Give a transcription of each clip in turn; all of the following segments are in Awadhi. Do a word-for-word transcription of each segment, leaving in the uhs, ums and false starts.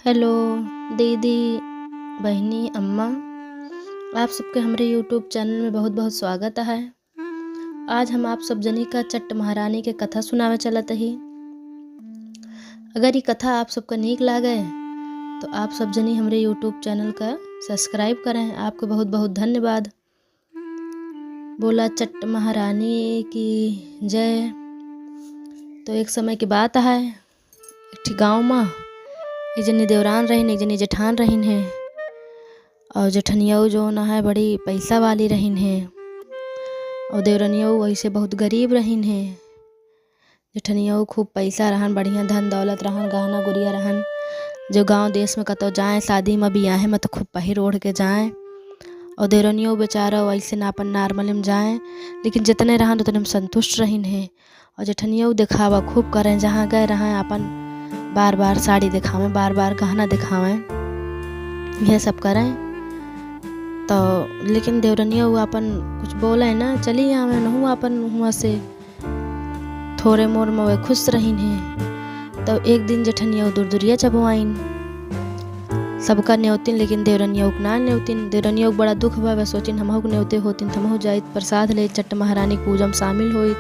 हेलो दीदी, बहिनी, अम्मा, आप सबके हमरे YouTube चैनल में बहुत बहुत स्वागत है। आज हम आप सब जनी का चट्ट महारानी के कथा सुनावे चलत ही। अगर ये कथा आप सबका नीक लागे तो आप सब जनी हमरे YouTube चैनल का सब्सक्राइब करें। आपके बहुत बहुत धन्यवाद। बोला चट्ट महारानी की जय। तो एक समय की बात है, एक ठी गाँव मा एक जनी देवरान रहिन, एक जनी जेठान रहिन है। और जेठनियऊ जौन है बड़ी पैसा वाली रहिन है, और देवरनियऊ वैसे बहुत गरीब रहिन है। जेठनियऊ खूब पैसा रहन, बढ़िया धन दौलत रहन, गहना गुरिया रहन। जो गाँव देश में कतौ जाए, शादी में, बियाहे में, तो खूब पहिर ओढ़ के जाए। और देवरनियऊ बेचारा वैसे ना, अपन नॉर्मल में जाए, लेकिन जितने रहन उतने में संतुष्ट रहिन है। और जेठनियऊ देखावा खूब करें, जहाँ गए रहें अपन बार बार साड़ी देखावें, बार बार गहना देखावें, यह सब करें। तो लेकिन देवरनियऊ अपन कुछ बोले ना, चली आवे नहू अपन हुआ से थोरे मोर में वे खुश रहिन है। तो एक दिन जेठनियऊ दुरदुरिया चबवाइन, सबका नेवतिन, लेकिन देवरनियऊ के ना नेवतिन। देवरनियऊ के बड़ा दुख भा, वे सोचिन हमहू के नेवते होतिन तो हमहू जाइत, प्रसाद ले, चट्ट महारानी के पूजा में शामिल होइत।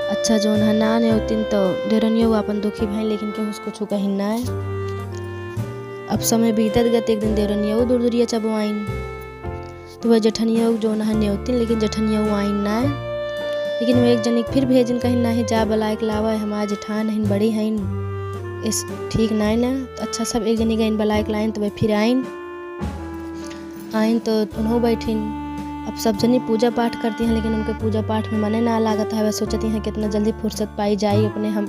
अच्छा जौन है ना नेवतिन तो देवरनियऊ आपन दुखी भइन, लेकिन केहू से कुछ कहिन ना। अब समय बीतत गत एक दिन देवरनियऊ दुरदुरिया चबवाइन। तो वह जेठनियऊ जौन है नेवतिन, लेकिन जेठनियऊ आइन ना। लेकिन वह एक जनी के फिर भेजिन, कहिन नाही जा बलाए के लावा, हमार जेठान हइन, बड़ी हइन, इस ठीक नाई ना। तो अच्छा सब एक जनी गइन बलाए के लाइन, तो वह फिर आइन। आइन तो उन्हों बैठिन। अब सब जनी पूजा पाठ करती हैं, लेकिन उनके पूजा पाठ में मने ना लागत है। वह सोचती हैं कितना जल्दी फुर्सत पाई जाई अपने, हम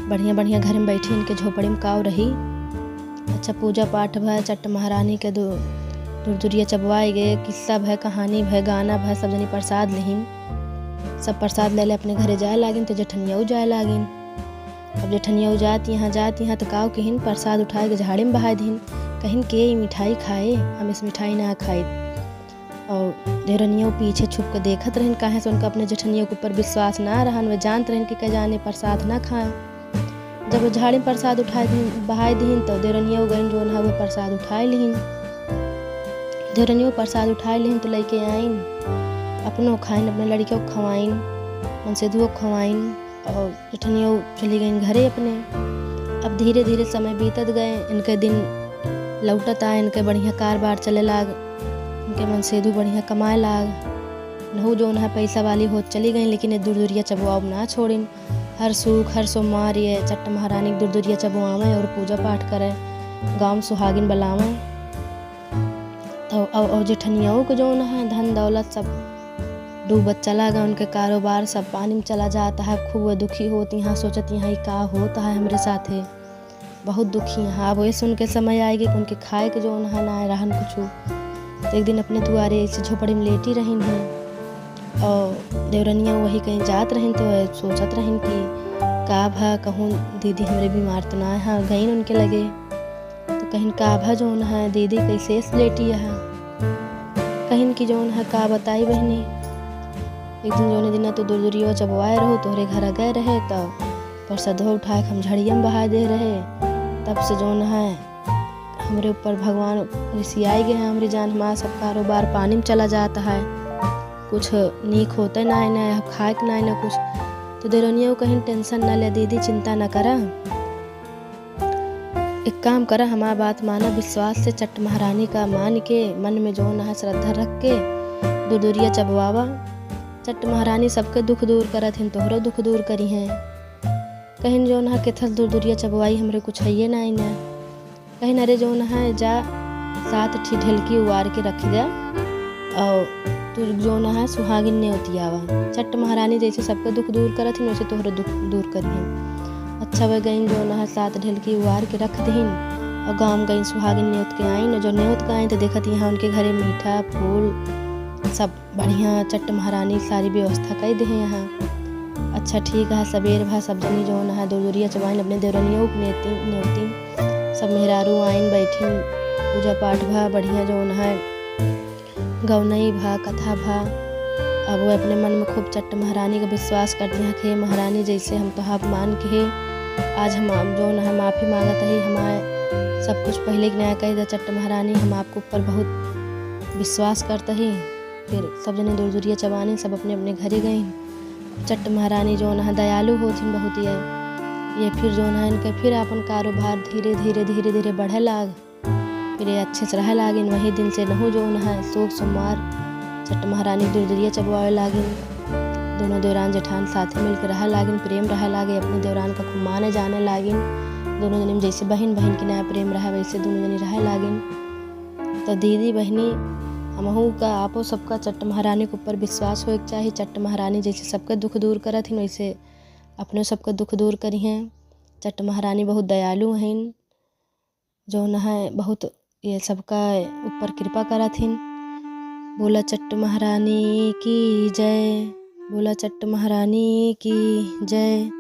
बढ़िया बढ़िया घर में बैठी, इनके झोपड़ी में काव रही। अच्छा पूजा पाठ भय, चट्ट महारानी के दु-, दुरदुरिया चबवाए गए, किस्सा भय, कहानी भय, गाना भय, सब जनी प्रसाद लेहिन। सब प्रसाद ले ले अपने घरे जाए लागिन, तो जेठनियऊ जाए लागिन। अब जेठनियऊ जात यहाँ, जात यहाँ, तो काव किहिन, प्रसाद उठाए के झाड़ी में बहाए दिहिन। कहिन के ई मिठाई खाए, हम इस मिठाई ना खाई। और देवरनियऊ पीछे छुप के देखत रहिन, काहे से उनका अपने जेठनियऊ के ऊपर विश्वास ना रहन। वे जानत रहिन कि के जाने प्रसाद ना खाए। जब वो झाड़ी में प्रसाद उठाए दिहिन, बहाए दिहिन, तो देवरनियऊ गइन जौन है वो प्रसाद उठाए लिहिन। देवरनियऊ प्रसाद उठाए लिहिन तो लइके आइन, अपनो खाइन, अपने लड़कियों को खवाइन, मनसेधुओ को खवाइन। और जेठनियऊ चली गइन घरे अपने। अब धीरे धीरे समय बीतत गए, इनके दिन लौटत आए, इनके बढ़िया कार बार चले लाग, इनके मनसेधु बढ़िया कमाए लाग। नहू जौन है पैसा वाली होत चली गइन, लेकिन ये दुरदुरिया चबवाब ना छोड़िन। हर सूख, हर सोमवार ये चट्ट महारानी के दुरदुरिया चबवावे और पूजा पाठ करे, गाँव में सुहागिन बलावे। तो और, और जेठनियऊ के जौन है धन दौलत सब डूबत चला गया, उनके कारोबार सब पानी में चला जाता है। खूब वो दुखी होती हैं, सोचती हैं, "ई का होता है हमरे साथे?" बहुत दुखी हैं। अब वैसे उनके समय आएगी कि उनके खाए के जौन है ना रहन कुछ। तो एक दिन अपने दुआरे ऐसे झोपड़ी में लेटी रहिन हैं और देवरनिया वही कहीं जात रहिन तो सोचत रहिन कि का भा कहूँ दीदी हमरे बीमार तो ना है। गइन उनके लगे तो कहिन, "का भा जौन है दीदी, कैसे ऐसे लेटी है?" कहिन कि जौन है का बताई बहिनी, एक दिन जौने दिना तो दुरदुरिया चबवाए रहो, तोहरे घर गए रहे, तब प्रसादवा उठाए के हम झड़िया में बहाए दे रहे। तब से जौन है हमरे ऊपर भगवान रिसियाई गए हैं, हमरी जान, हमारा सब कारोबार पानी में चला जाता है, कुछ नीक होते ना है, ना खाए के ना है, ना कुछ। तो देवरनिया कहिन, "टेंशन ना ले दीदी, चिंता ना करा।" एक काम करा, हमार बात माना, विश्वास से चट्ट महारानी का मान के, मन में जौन है श्रद्धा रख के दुरदुरिया चबवावा। चट्ट महारानी सबके दुख दूर करत हिन, तोहरो दुख दूर करी हैं। कहिन जौन है केथस दुरदुरिया चबवाई, हमरे कुछ हइये ना आईना। कहिन अरे जौन है जा सात ठी ढेलकी उवार के रख द्या। और तू जौन है सुहागिन नेवतियावा। चट्ट महारानी जैसे सबके दुख दूर करत हिन, वैसे तोहरो दुख दूर करिहन। अच्छा वे गइन जौन है सात ढेलकी उवार के रख दिहिन और गाँव गइन सुहागिन नेवत के आइन। और जो नेवत के आइन तो देखत यहाँ उनके घरे मीठा फूल सब बढ़िया चट्ट महारानी सारी व्यवस्था कई दिहे यहाँ। अच्छा ठीक है, सबेर भा सब जनी जौन है दुरदुरिया चबाइन अपने देवरनियों के नेवती, नेवती सब मेहरारू आइन बैठिन, पूजा पाठ भा बढ़िया जौन है गौनई भा, कथा भा। अब वो अपने मन में खूब चट्ट महारानी का विश्वास करती हैं कि हे महारानी, जैसे हम तोहार मान के हे, आज हम, हम जौन है माफी मांगत ही, हमारे सब कुछ पहिले के नाहीं कहि द चट्ट महारानी, हम आपके ऊपर बहुत विश्वास करत ही। फिर सब जने दुरदुरिया चबानी, सब अपने अपने घरे गइन। चट्ट महारानी जौन है दयालु होथिन बहुत, ये, ये फिर जौन है इनके फिर आपन कारोबार धीरे धीरे धीरे धीरे बढ़े लाग। फिर ये अच्छे से रहे लागिन। वही दिन से नहु जौन है सोक सोमवार चट्ट महारानी दुरदुरिया चबवावे लागिन। दोनों देवरान जेठान साथे मिलके रहे लागिन, प्रेम रहे लागे, अपने देवरान का खूब माने जाने लागिन। दोनों जने में जैसे बहिन बहिन के नाय प्रेम रहे, वैसे दोनों जने रहे लागिन। तो दीदी बहिनी, हमहू का आपो सबका चट्ट महारानी के ऊपर विश्वास होए के चाही। चट्ट महारानी जैसे सबके दुख दूर करत हिन, वैसे अपनो सबके दुख दूर करिहें। चट्ट महारानी बहुत दयालु हइन, जौन है बहुत ये सबका ऊपर कृपा करत हिन। बोला चट्ट महारानी की जय, बोला चट्ट महारानी की जय।